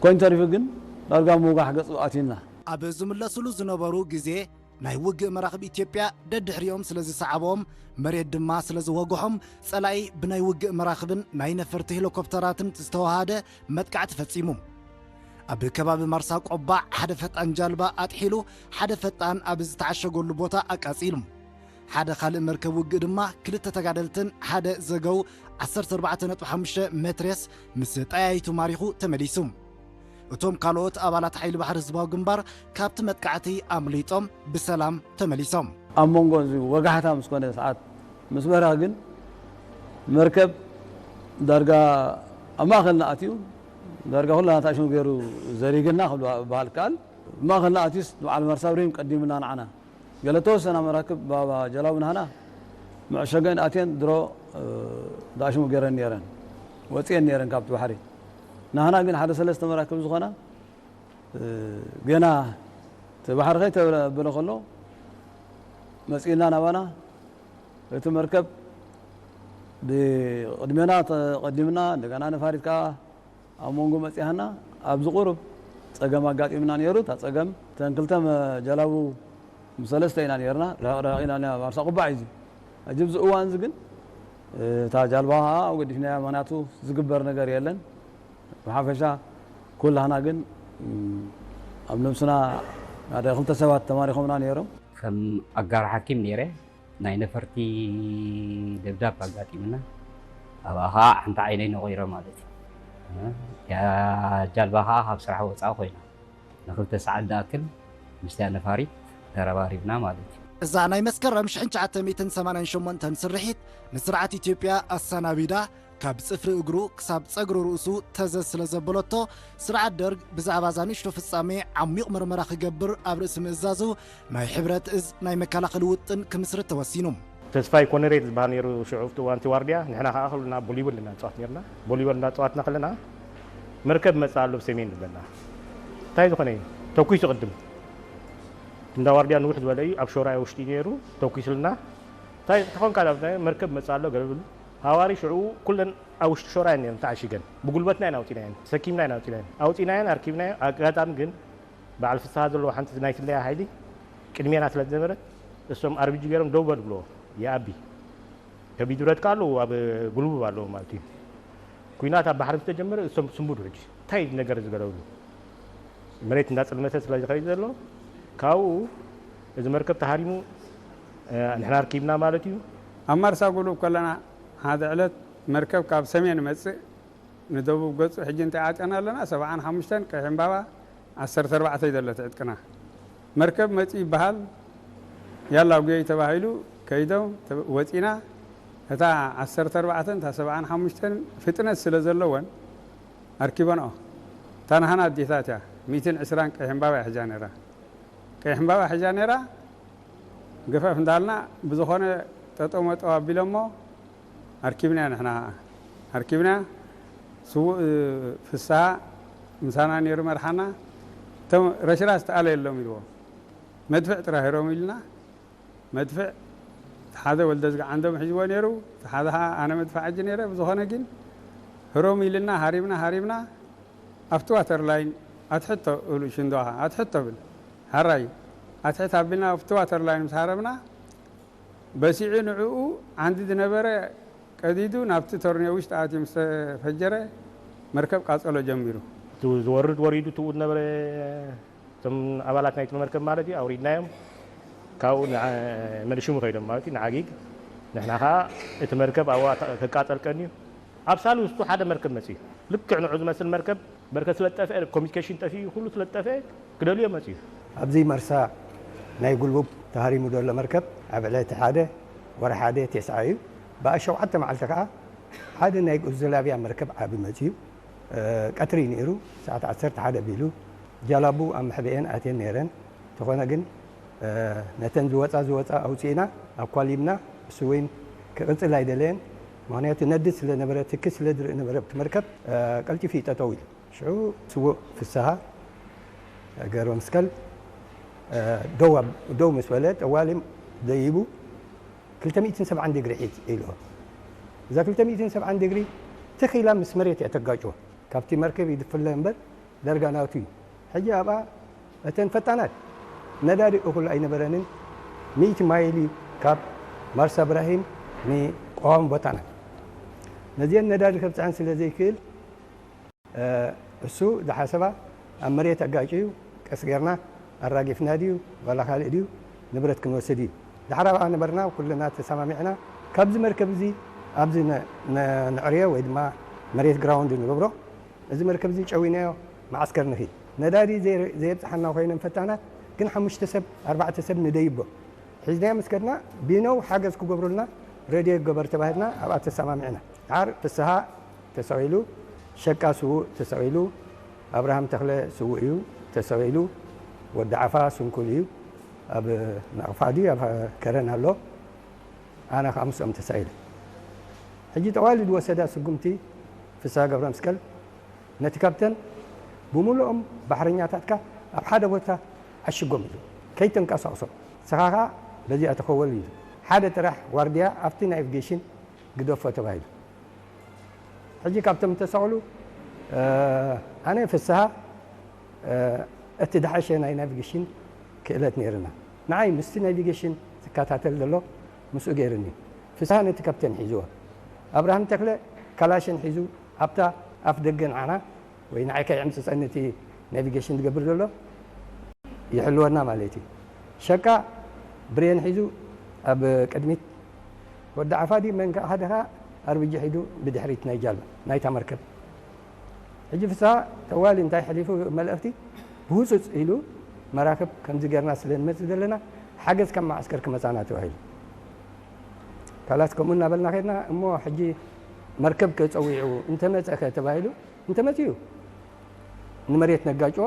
ኮይኑ ተሪፉ ግን ዳርጋ ምውጋሕ ገጹ ኣትዩና። ኣብ ዝምለስሉ ዝነበሩ ግዜ ናይ ውግእ መራኽብ ኢትዮጵያ ደድሕሪኦም ስለ ዝሰዓቦም፣ መሬት ድማ ስለ ዝወግሖም፣ ጸላኢ ብናይ ውግእ መራኽብን ናይ ነፈርቲ ሄሊኮፕተራትን ዝተወሃደ መጥቃዕቲ ፈጺሙ። ኣብ ከባቢ ማርሳ ቆባዕ ሓደ ፈጣን ጃልባ ኣጥሒሉ፣ ሓደ ፈጣን ኣብ ዝተዓሸገሉ ቦታ ኣቃጺሉ። ሓደ ካልእ መርከብ ውግእ ድማ ክልተ ተጋደልትን ሓደ ዘገው ዓሰርተ ኣርባዕተ ነጥቢ ሓሙሽተ ሜትሬስ ምስ ጠያይቱ ማሪኹ ተመሊሱ። እቶም ካልኦት ኣባላት ሓይሊ ባሕሪ ህዝባዊ ግንባር ካብቲ መጥቃዕቲ ኣምሊጦም ብሰላም ተመሊሶም። ኣብ መንጎ እዚ ወጋሕታ ምስ ኮነ ሰዓት ምስ በረኸ ግን መርከብ ዳርጋ ኣብ ማእኸልና ኣትዩ ዳርጋ ኩላና ተኣሽሙ ገይሩ ዘሪግና ክበሃል ከኣል። ኣብ ማእኸልና ኣትዩስ በዓል መርሳ ብርሂም ቀዲምና ንዓና። ገለ ተወሰና መራክብ ባባ ጀላቡ ናህና መዕሸገን ኣትየን ድሮ ዳሽሙ ገይረን ነይረን ወፅየን ነይረን ካብቲ ባሕሪ። ናህና ግን ሓደ ሰለስተ መራክብ ዝኾና ገና እቲ ባሕሪ ከይተበለ ከሎ መፂእና ናባና። እቲ መርከብ ብቕድሜና ተቐዲምና እንደገና ነፋሪት ከዓ ኣብ መንጎ መፂሃና ኣብዚ ቁሩብ ፀገም ኣጋጢምና ነይሩ። እታ ፀገም እተን ክልተ ጀላቡ ምስ ሰለስተ ኢና ነርና ርሕቕ ርሕቕ ኢና ማርሳ ቁባዕ እዩ። ሕጂ ኣብዚ እዋን እዚ ግን እታ ጃልባ ከዓ ገዲፍናያ፣ ምክንያቱ ዝግበር ነገር የለን። ብሓፈሻ ኩላህና ግን ኣብ ነብስና ሓደ ክልተ ሰባት ተማሪኾምና ነይሮም። ከም ኣጋር ሓኪም ነይረ ናይ ነፈርቲ ደብዳብ ኣጋጢምና ኣብኣ ከዓ ሓንቲ ዓይነይ ነቒረ ማለት እዩ። እያ ጃልባ ከዓ ካብ ስራሕ ወፃኢ ኮይና ንክልተ ሰዓት ዝኣክል ምስቲያ ነፋሪት ተረባሪብና ማለት እዩ። እዛ ናይ መስከረም ሽሕን ትሽዓተ ሚእትን ሰማንያን ሸሞንተን ስርሒት ንስርዓት ኢትዮጵያ ኣሰናቢዳ ካብ ጽፍሪ እግሩ ክሳብ ጸግሪ ርእሱ ተዘዝ ስለ ዘበለቶ፣ ስርዓት ደርግ ብዛዕባ እዛ ንእሽቶ ፍጻሜ ዓሚቕ መርመራ ክገብር ኣብ ርእሲ ምእዛዙ፣ ናይ ሕብረት እዝ ናይ መከላኸሊ ውጥን ክምስርት ተወሲኑ። ተስፋይ ኮነሬት ዝበሃል ነይሩ ሽዑ ኣብቲ እዋን እቲ ዋርድያ። ንሕና ከኣ ከለና ቦሊቦል ኢና ንጻወት ነርና። ቦሊቦል እንዳጻወትና ከለና መርከብ መጽእ ኣሎ ብሰሜን ዝበለና። እንታይ ዝኾነ እዩ? ተኲሱ ቅድም። እንዳ ዋርድያ ንውሕ ዝበለ እዩ፣ ኣብ ሾራይ ውሽጢ ነይሩ፣ ተኲሱልና። እንታይ ተኾንካ? መርከብ መጽእ ኣሎ ገለ ብሉ። ሃዋሪ ሽዑ ኩለን ኣብ ውሽጢ ሸራ እየን ነይረን ተዓሺገን። ብጉልበትና ኢና ኣውፂናየን፣ ሰኪምና ኢና ኣውፂናየን። ኣውፂናየን፣ ኣርኪብናዮ። ኣጋጣሚ ግን በዓል ፍስሃ ዘለዎ ሓንቲ ናይ ስለያ ሓይሊ ቅድሜና ስለ ዝነበረት፣ እሶም ኣርቢጂ ገይሮም ደው በል ብሎ ይኣቢ። ከቢድ ብረት ከ ኣለዉ፣ ኣብ ጉልቡብ ኣለዉ ማለት እዩ። ኲናት ኣብ ባሕሪ ምስ ተጀመረ፣ እሶም ስንቡድ ሕጂ። እንታይ እዩ ነገር ዝገለብሉ? መሬት እንዳጸልመተ ስለ ዝኸይድ ዘሎ፣ ካብኡ እዚ መርከብ ተሃሪሙ፣ እ፣ ንሕና ኣርኪብና ማለት እዩ። ኣብ ማርሳ ጉሉብ ከለና፣ ሓደ ዕለት መርከብ ካብ ሰሜን መጽእ፣ ንደቡብ ገጹ ሕጂ እንታይ ዓጸና ኣለና? ሰብዓን ሓሙሽተን ቀይሕ ዕምባባ ዓሰርተ ኣርባዕተ እዩ ዘሎ እቲ ዕጥቅና። መርከብ መጺኡ ይበሃል፣ ያላ ጉየይ ተባሂሉ ከይዶም፣ ተ-፣ ወጺና። እታ ዓሰርተ ኣርባዕተን እታ ሰብዓን ሓሙሽተን ፍጥነት ስለ ዘለወን ኣርኪበንኦ። እታ ናህና ኣዴታት እያ፣ ሚእትን ዕስራን ቀይሕ ዕምባባ እያ ሒዛ ነይራ። ቀይሕ ዕምባባ ሒዛ ነይራ፣ ገፈፍ እንዳልና ብዝኾነ ጠጠው መጠው ኣቢሎሞ ኣርኪብናያ። ንሕና ኸዓ ኣርኪብናያ። ስዉእ ፍስሃ ምሳና ነይሩ መርሓና። እቶም ረሽራሽ ተኣለ የሎም ኢልዎ። መድፍዕ ጥራሕ ሂሮም ኢልና። መድፍዕ ሓደ ወልደዝጊ ዓንዶም ሒዝዎ ነይሩ፣ እቲ ሓደ ኸዓ ኣነ መድፍዕ ኣጂ ነይረ። ብዝኾነ ግን ህሮም ኢልና ሃሪምና፣ ሃሪምና። ኣብቲ ዋተር ላይን ኣትሕቶ እብሉ ሽንዶ ኸዓ ኣትሕቶ ብል። ሃራይ ኣትሕት ኣቢልና ኣብቲ ዋተር ላይን ምስ ሃረምና፣ በሲዑ ንዕኡ ዓንዲ ዝነበረ ቀዲዱ ናብቲ ቶርኒዮ ውሽጢ ኣትዩ ምስ ተፈጀረ፣ መርከብ ቃጸሎ ጀሚሩ። እቲ ዝወርድ ወሪዱ፣ ትኡ ዝነበረ፣ እቶም ኣባላት ናይቲ መርከብ ማለት እዩ፣ ኣውሪድናዮም። ካብኡ ንዓ-፣ መልሽሙ ከይዶም ማለት እዩ፣ ንዓጊግ። ንሕና ኸዓ እቲ መርከብ ኣብኡ ኣታ-፣ ክቃጸል ቀንዩ። ኣብ ሳልስቱ ሓደ መርከብ መጽዩ። ልክዕ ንዑ ዝመስል መርከብ፣ በርከት ስለ ዝጠፍአ፣ ኮሚኒኬሽን ጠፊኡ፣ ኩሉ ስለ ዝጠፍአ፣ ክደልዮ መጽዩ። ኣብዚ መርሳ ናይ ጉልቡብ ተሃሪሙ ዘሎ መርከብ፣ ኣብ ዕለቲ ሓደ ወርሒ ሓደ ተስዓ እዩ። ብኣ ሸውዓተ መዓልቲ ከኣ ሓደ ናይ ዩጎዝላቪያ መርከብ ዓቢ መጽዩ። እ፣ ቀትሪ ነይሩ፣ ሰዓት ዓሰርተ ሓደ ቢሉ። ጃላቡ ኣብ መሕብኤን ኣትየን ነይረን። እንተኾነ ግን፣ እ፣ ነተን ዝወጻ ዝወጻ ኣውጺእና፣ ኣኳሊብና፣ እሱ እውን ክቕጽል ኣይደለየን። ምኽንያቱ ነዲ ስለ ነበረ፣ ትኪ ስለ ዝርኢ ነበረ፣ እቲ መርከብ፣ እ፣ ቀልጢፉ እዩ ጠጠው ኢሉ። ሽዑ ስዉእ ፍስሃ ገብረ መስቀል፣ እ፣ ደው ኣብ-፣ ደው ምስ በለ፣ ጠዋሊ ደይቡ፣ ክልተ ሚእትን ሰብዓን ዲግሪ ሒዝ ኢልዎ። እዛ ክልተ ሚእትን ሰብዓን ዲግሪ ትኽ ኢላ ምስ መሬት እያ ተጋጭዎ። ካብቲ መርከብ ይድፍለ እምበር፣ ዳርጋ ናቱ እዩ። ሕጂ ኣብኣ እተን ፈጣናት ነዳዲ እኹል ኣይነበረንን። ሚእቲ ማይል እዩ ካብ ማርሳ እብራሂም ንቀዋሚ ቦታና። ነዚአን ነዳዲ ከብጽሐን ስለ ዘይክእል፣ እ፣ እሱ ዝሓሰባ ኣብ መሬት ኣጋጭዩ፣ ቀስ ጌርና ኣራጊፍና ድዩ ዋላ ካልእ ድዩ ንብረት ክንወስድ እዩ። ድሓር ኣብኣ ነበርና፣ ኩልና ተሰማሚዕና፣ ካብዚ መርከብ እዚ ኣብዚ ነ-፣ ነ-፣ ነዕርዮ ወይ ድማ መሬት ግራውንድ ንገብሮ። እዚ መርከብ እዚ ጨዊናዮ መዓስከር ንኺድ። ነዳዲ ዘይ-፣ ዘየብጽሓና ኮይነን ፈታናት፣ ግን ሓሙሽተ ሰብ፣ ኣርባዕተ ሰብ ንደይቦ። ሒዝናዮ ምስ ከድና፣ ቢነው ሓገዝ ክገብሩልና ሬድዮ ይገበር ተባሂልና፣ ኣብኣ ተሰማሚዕና። ድሓር ፍስሃ ተሰቒሉ፣ ሸቃ ስዉእ ተሰቒሉ፣ ኣብርሃም ተኽለ ስዉእ እዩ ተሰቒሉ፣ ወዲ ዓፋ ስንኩል እዩ፣ ኣብ ናቕፋ ድዩ ኣብ ከረን ኣሎ፣ ኣነ ኸኣ ምስኦም ተሳኢለ። ሕጂ ጠዋሊ ዝወሰዳ ስጉምቲ ፍስሃ ገብረ መስቀል፣ ነቲ ካፕተን ብምሉኦም ባሕረኛታትካ ኣብ ሓደ ቦታ ዓሽጎም ኢሉ፣ ከይተንቀሳቕሶም፣ ንስኻ ኸኣ በዚኣ ተኸወል ኢሉ። ሓደ ጥራሕ ዋርድያ ኣብቲ ናቪጌሽን ግደፎ ተባሂሉ። ሕጂ ካብቶም እተሰቕሉ፣ እ፣ ኣነ ፍስሃ፣ እ፣ እቲ ዝሓሸ ናይ ናቪጌሽን ክእለት ነይርና። ንዓይ ምስቲ ናቪጌሽን ዝከታተል ዘሎ ምስኡ ገይሩኒ። ፍስሃ ነቲ ካፕቴን ሒዝዎ። ኣብርሃም ተኽለ ካላሽን ሒዙ ኣብታ ኣፍ ደገ ንዓና ወይ ንዓይ ከይዕምጽጸኒ እቲ ናቪጌሽን ዝገብር ዘሎ ይሕልወና ማለት እዩ። ሸቃ ብሬን ሒዙ ኣብ ቅድሚት፣ ወዲ ዓፋዲ መን ከኣ ሓደ ከኣ ኣርቢጂ ሒዙ ብድሕሪት ናይ ጃልባ ናይታ መርከብ። ሕጂ ፍስሃ ተዋሊ እንታይ ሕሊፉ መልእኽቲ ብህጹጽ ኢሉ፣ መራኽብ ከምዚ ጌርና ስለ ንመጽእ ዘለና ሓገዝ ካብ መዓስከር ክመጻና ተባሂሉ። ካላስ ከምኡ እናበልና ኸድና እሞ ሕጂ መርከብ ከጸዊዑ እንተመጸኸ ተባሂሉ፣ እንተመጺኡ ንመሬት ነጋጭዎ፣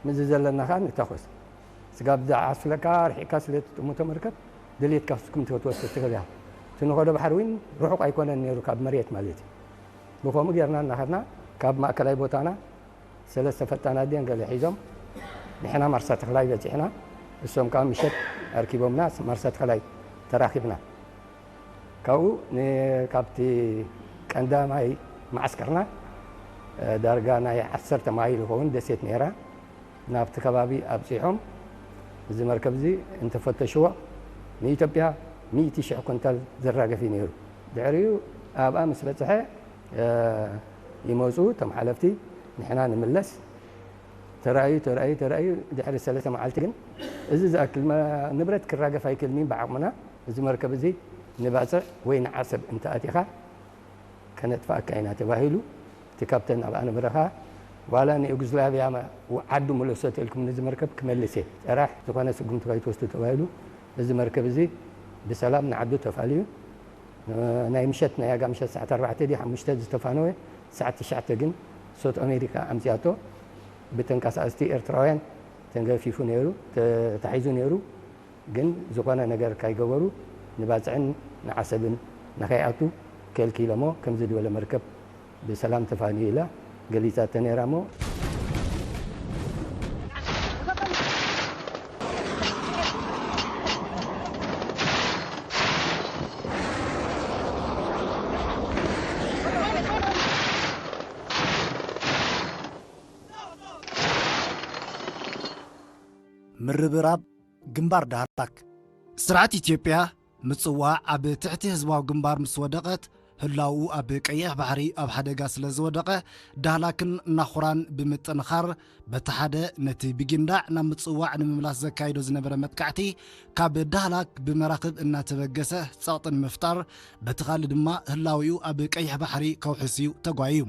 ምስዚ ዘለና ኸኣ ንታኾስ። ስጋብ ዝዓስለካ ርሒቕካ ስለ ትጥምቶ መርከብ ድሌትካ ስኩም ክትወስድ ትኽእል ኢኻ። እቲ ንኸዶ ባሕሪ እውን ርሑቕ ኣይኮነን ነይሩ ካብ መሬት ማለት እዩ። ብኸምኡ ጌርና እናኸድና ካብ ማእከላይ ቦታና ሰለስተ ፈጣናት ድየን ገለ ሒዞም ንሕና ማርሳ ተኽላይ በጺሕና፣ እሶም ከኣ ምሸት ኣርኪቦምና ማርሳ ተኽላይ ተራኺብና። ካብኡ ን-፣ ካብቲ ቀንዳማይ ማዓስከርና፣ እ፣ ዳርጋ ናይ ዓሰርተ ማይል ዝኸውን ደሴት ነይራ። ናብቲ ከባቢ ኣብጺሖም፣ እዚ መርከብ እዚ እንተፈተሽዎ፣ ንኢትዮጵያ ሚእቲ ሽሕ ኩንታል ዘራግፍ እዩ ነይሩ። ድሕሪኡ ኣብኣ ምስ በጽሐ፣ እ፣ ይመጹ እቶም ሓለፍቲ፣ ንሕና ንምለስ። ተራእዩ፣ ተራእዩ፣ ተራእዩ፣ ድሕሪ ሰለስተ መዓልቲ ግን፣ እዚ ዝኣክል መ-፣ ንብረት ክራገፍ ኣይክእልን እዩ፣ ብዓቕምና እዚ መርከብ እዚ ንባጽዕ ወይ ንዓሰብ እንተኣቲኻ፣ ከነጥፍኣካ ኢና ተባሂሉ። እቲ ካፕተን ኣብኣ ነበረ ኸኣ፣ ዋላ ንዩጎዝላቭያ መ-፣ ዓዱ ምለሶ ተልኩም፣ ነዚ መርከብ ክመልስ እየ፣ ጥራሕ ዝኾነ ስጉምቲ ከይትወስዱ ተባሂሉ። እዚ መርከብ እዚ ብሰላም ንዓዱ ተፋልዩ። ናይ ምሸት፣ ናይ ኣጋ ምሸት ሰዓት ኣርባዕተ ድዩ ሓሙሽተ ዝተፋነወ፣ ሰዓት ትሽዓተ ግን ሶት ኣሜሪካ ኣምጺኣቶ። ብተንቀሳቐስቲ ኤርትራውያን ተንገፊፉ ነይሩ፣ ተታሒዙ ነይሩ። ግን ዝኾነ ነገር ካይገበሩ ንባጽዕን ንዓሰብን ንኸይኣቱ ከልኪለሞ፣ ከምዚ ዝበለ መርከብ ብሰላም ተፋንዩ ኢላ ገሊጻቶ ነይራ እሞ፣ ምርብራብ ግንባር ዳህላክ። ስርዓት ኢትዮጵያ ምጽዋዕ ኣብ ትሕቲ ህዝባዊ ግንባር ምስ ወደቐት፣ ህላውኡ ኣብ ቀይሕ ባሕሪ ኣብ ሓደጋ ስለ ዝወደቐ፣ ዳህላክን ናኹራን ብምጥንኻር፣ በቲ ሓደ ነቲ ብጊንዳዕ ናብ ምጽዋዕ ንምምላስ ዘካይዶ ዝነበረ መጥቃዕቲ፣ ካብ ዳህላክ ብመራኽብ እናተበገሰ ጸቕጢ ንምፍጣር፣ በቲ ካልእ ድማ ህላዊኡ ኣብ ቀይሕ ባሕሪ ከውሕስ እዩ ተጓዩ።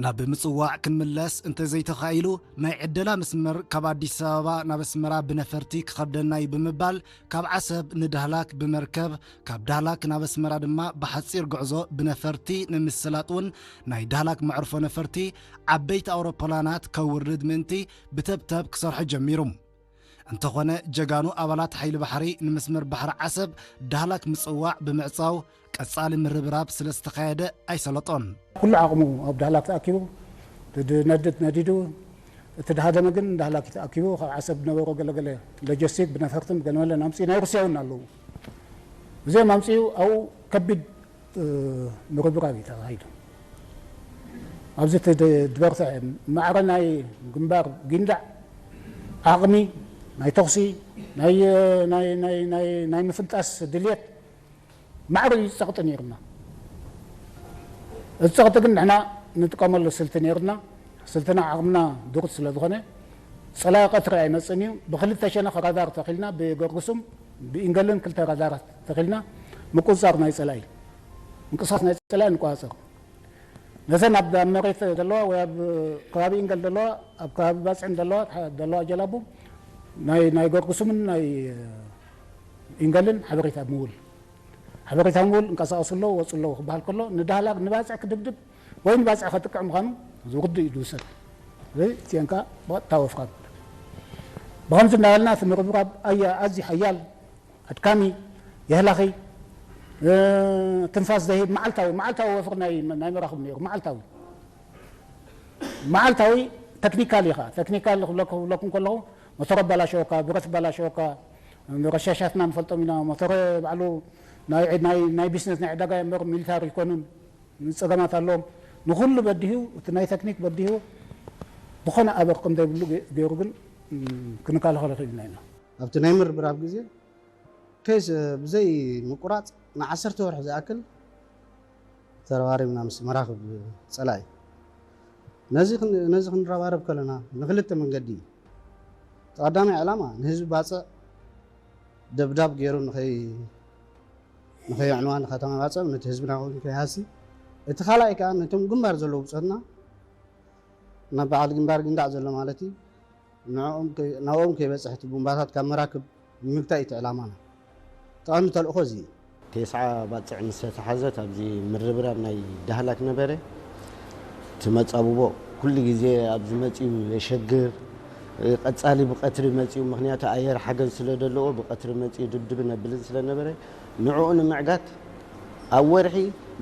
ናብ ምጽዋዕ ክንምለስ እንተዘይተኻኢሉ፣ ናይ ዕደላ መስመር ካብ ኣዲስ ኣበባ ናብ ኣስመራ ብነፈርቲ ክኸብደና እዩ ብምባል፣ ካብ ዓሰብ ንዳህላክ ብመርከብ፣ ካብ ዳህላክ ናብ ኣስመራ ድማ ብሓጺር ጉዕዞ ብነፈርቲ ንምስላጥ እውን ናይ ዳህላክ መዕርፎ ነፈርቲ ዓበይቲ ኣውሮፕላናት ከውርድ ምእንቲ ብተብተብ ክሰርሖ ጀሚሩ። እንተኾነ ጀጋኑ ኣባላት ሓይሊ ባሕሪ ንመስመር ባሕሪ ዓሰብ ዳህላክ ምጽዋዕ ብምዕጻው ቀጻሊ ምርብራብ ስለ ዝተኻየደ ኣይሰለጦን። ኩሉ ዓቕሙ ኣብ ዳህላክ ተኣኪቡ፣ እቲ ዝነድድ ነዲዱ፣ እቲ ዝሃደመ ግን ዳህላክ ተኣኪቡ፣ ካብ ዓሰብ ዝነበሮ ገለገለ ሎጂስቲክ ብነፈርትን ብገለመለን ኣምጺኡ፣ ናይ ሩስያ እውን ኣለዉ። እዚኦም ኣምጺኡ ኣብኡ ከቢድ ምርብራብ እዩ ተኻሂዱ። ኣብዚ እቲ ድ-፣ ዝበርትዐ ማዕረ ናይ ግንባር ጊንዳዕ ዓቕሚ ናይ ተኹሲ ናይ፣ ናይ፣ ናይ፣ ናይ፣ ናይ ምፍንጣስ ድልየት ማዕረ እዩ ጸቕጢ ነይርና። እቲ ጸቕጢ ግን ንሕና ንጥቀመሉ ስልቲ ነይርና። ስልትና ዓቕምና ድሩት ስለ ዝኾነ ጸላኢ ቀትሪ ኣይመጽእን እዩ። ብክልተ ሸነኽ ራዳር ተኺልና፣ ብገርጉሱም ብኢንገልን ክልተ ራዳራት ተኺልና ምቁጽጻር ናይ ጸላኢ፣ ምንቅስቃስ ናይ ጸላኢ ንቆጻጸር። ነተን ኣብ፣ ኣብ መሬት ዘለዋ ወይ ኣብ ከባቢ ኢንገል ዘለዋ፣ ኣብ ከባቢ ባጽዕን ዘለዋ፣ ዘለዋ ጀላቡ ናይ፣ ናይ ገርጉሱምን ናይ ኢንገልን ሓበሬታ ምውል፣ ሓበሬታ ምውል እንቀሳቐሱ ኣለዉ፣ ወጹ ኣለዉ ክበሃል ከሎ፣ ንዳህላክ ንባጽዕ ክድብድብ ወይ ንባጽዕ ከጥቅዕ ምዃኑ ዝውርዱ እዩ ዝውሰድ። እዚ እቲአን ከኣ ብቐጥታ ወፍራብ። ብኸምዚ እናበልና እቲ ምርብራብ ኣያ-፣ ኣዝዩ ሓያል፣ ኣድካሚ፣ የህላኺ፣ እ፣ ትንፋስ ዘሂብ መዓልታዊ፣ መዓልታዊ ወፍሪ ናይ፣ ናይ መራኽብ ነይሩ፣ መዓልታዊ። መዓልታዊ ተክኒካል ኢኻ። ተክኒካል ክብለኩ-፣ ክብለኩም ከለኹ፣ ሞተር ኣባላሸወካ፣ ብረት ኣባላሸወካ፣ ረሻሻትና ንፈልጦም ኢና። ሞተር ባዕሉ ናይ፣ ናይ፣ ናይ ቢዝነስ፣ ናይ ዕዳጋ እምበር ሚሊታሪ ኣይኮኑን። ጸገማት ኣለዎም። ንኹሉ በዲሁ፣ እቲ ናይ ተክኒክ በዲሁ፣ ዝኾነ ኣበር ከም ዘይብሉ ገ-፣ ገይሩ ግን፣ እም፣ ክንከላኸሎ ክኢልና ኢና። ኣብቲ ናይ ምርብራብ ግዜ፣ ኬስ ብዘይ ምቁራጽ ንዓሰርተ ወርሒ ዝኣክል ተረባሪብና ምስ መራኽብ ጸላኢ። ነዚ ክን-፣ ነዚ ክንረባረብ ከለና ንክልተ መንገዲ እዩ። እቲ ቀዳማይ ዕላማ ንህዝቢ ባጽዕ ደብዳብ ገይሩ ንኸይ-፣ ንኸየዕንዋ ንከተማ ባጽዕ ነቲ ህዝብና እውን ከይሃሲ። እቲ ካልኣይ ከኣ ነቶም ግንባር ዘለዉ ብጾትና ናብ በዓል ግንባር ጊንዳዕ ዘሎ ማለት እዩ። ንዕኦም ከይ-፣ ናብኦም ከይበጽሕ እቲ ቡምባታት ካብ መራክብ ንምግታእ እዩ እቲ ዕላማና። እቲ ቀንዲ ተልእኾ እዚ እዩ። ቴስዓ ባጽዕ ምስ ተታሓዘት ኣብዚ ምርብራብ ናይ ዳህላክ ነበረ። እቲ መጻብቦ ኩሉ ግዜ ኣብዚ መጺኡ የሸግር። ቀጻሊ ብቐትሪ መጺኡ፣ ምኽንያቱ ኣየር ሓገዝ ስለ ዘለዎ ብቐትሪ መጺኡ ድብድብን ኣብልን ስለ ነበረ፣ ንዕኡ ንምዕጋት ኣብ ወርሒ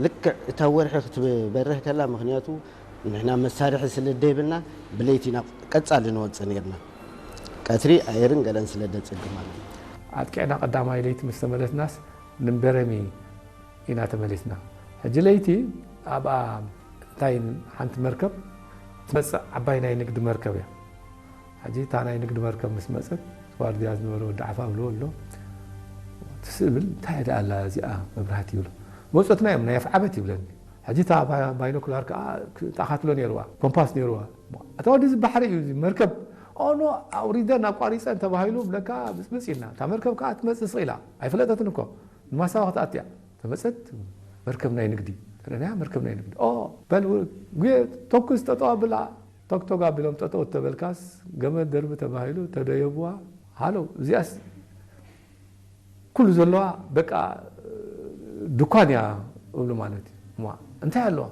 ልክዕ እታ ወርሒ ክትበርህ ከላ፣ ምኽንያቱ ንሕና መሳርሒ ስለ ደይብልና ብለይቲ ኢና ቀጻሊ ንወጽእ ነይርና። ቀትሪ ኣየርን ገለን ስለ ደጸግም ማለት እዩ። ኣጥቂዕና ቀዳማይ ለይቲ ምስ ተመለስናስ፣ ንበረሚ ኢና ተመሊስና። ሕጂ ለይቲ ኣብኣ እንታይ ሓንቲ መርከብ ትመጽእ ዓባይ ናይ ንግዲ መርከብ እያ። ሕጂ እታ ናይ ንግዲ መርከብ ምስ መጸት ዋርድያ ዝነበረ ወዲ ዓፋ ብልዎ ኣሎ ትስብል እንታይ ደኣ ኣላ እዚኣ መብራህቲ ይብሎ መውፀትና እዮም ናይ ኣፍዓበት ይብለኒ። ሕጂ እታ ባይኖኩላር ከዓ ጣኻትሎ ነይርዋ ኮምፓስ ነይርዋ። እታ ወዲ እዚ ባሕሪ እዩ እዚ መርከብ ኦኖ ኣውሪደን ኣቋሪፀን ተባሂሉ ብለካ ብፅብፅ ኢልና እታ መርከብ ከዓ ትመፅእ ስቕ ኢላ ኣይፈለጠትን እኮ ንማሳዋ ክትኣትያ ተመፀት። መርከብ ናይ ንግዲ ትረንያ መርከብ ናይ ንግዲ ኦ በል ጉየ ተኩስ ጠጠው ኣብላ ቶክቶክ ኣቢሎም ጠጠው ተበልካስ ገመድ ደርቢ ተባሂሉ ተደየብዋ። ሃሎ እዚኣስ ኩሉ ዘለዋ በቃ ድኳን እያ እብሉ ማለት እዩ። እማ እንታይ ኣለዋ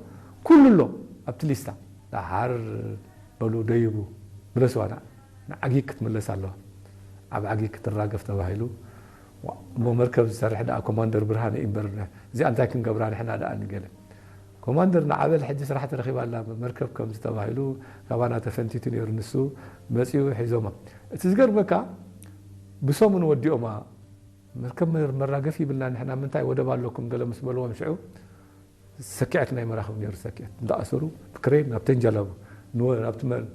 ኩሉ ኣሎ ኣብቲ ሊስታ ዳሓር በሉ ደይቡ ምለስዋ ንዓጊግ ክትምለስ ኣለዋ ኣብ ዓጊግ ክትራገፍ ተባሂሉ። እሞ መርከብ ዝሰርሕ ደኣ ኮማንደር ብርሃነ እዩ እምበር እዚኣ እንታይ ክንገብራ ንሕና ደኣ ንገለ ኮማንደር ንዓበል ሕጂ ስራሕ ተረኺባ ኣላ መርከብ ከምዚ ተባሂሉ ካባና ተፈንቲቱ ነይሩ ንሱ መፂኡ ሒዞማ። እቲ ዝገርመካ ብሰሙን ወዲኦማ መርከብ መራገፊ ይብልና ንሕና ምንታይ ወደብ ኣለኩም ገለ ምስ በልዎም ሽዑ ሰኪዐት ናይ መራኽብ ነይሩ ሰኪዐት እንዳኣሰሩ ብክሬን ናብ ተንጃላቡ ንወ ኣብቲ መ-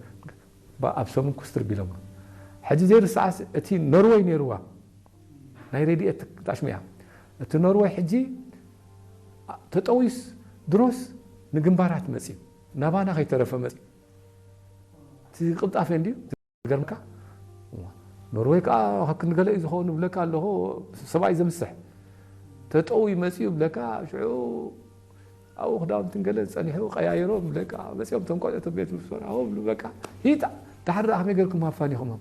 ባ- ኣብ ሰሙን ኩስትር ቢሎማ። ሕጂ ዘይርስዓስ እቲ ኖርወይ ነይርዋ ናይ ሬድኤት ጣሽሚያ እቲ ኖርወይ ሕጂ ተጠዊስ ድሮስ ንግንባራት መፅዩ ናባና ከይተረፈ መፅዩ እቲ ቅልጣፌ እንድዩ። ገርምካ ኖርወይ ከዓ ካብ ክንገለ እዩ ዝኸውን ብለካ ኣለኹ ሰብኣይ ዘምስሕ ተጠዊ መፅኡ ብለካ ሽዑ ኣብኡ ክዳውንትን ገለ ዝፀኒሑ ቀያይሮም ብለካ መፅኦም ቶም ቆልዑ ቶም ቤት ምስ ወርዓዎም ብሉ በቃ ሂጣ ዳሕር ደኣ ከመይ ገርኩም ኣፋኒኹሞም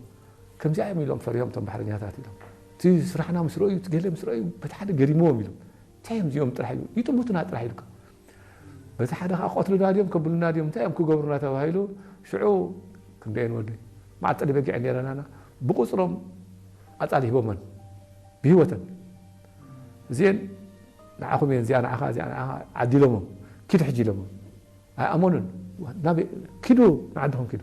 ከምዚኣ እዮም ኢሎም ፈሪሆም ቶም ባሕረኛታት ኢሎም እቲ ስራሕና ምስ ረእዩ እቲ ገለ ምስ ረእዩ በቲ ሓደ ገሪምዎም ኢሎም እንታይ እዮም እዚኦም ጥራሕ ኢሉ ይጥሙትና ጥራሕ ኢልካ በቲ ሓደ ከዓ ክቐትሉና ድዮም ከብሉና ድዮም እንታይ እዮም ክገብሩና ተባሂሉ ሽዑ ክንደየን ወደይ መዓት ጠሊ በጊዐ ነረናና ብቁፅሮም ኣፃል ሂቦመን ብሂወተን እዚአን ንዓኹም እየን እዚኣ ንዓኻ እዚኣ ንዓኻ ዓዲሎሞም ኪድ ሕጂ ኢሎሞም ኣይኣመኑን ናበይ ኪዱ ንዓድኹም ኪዱ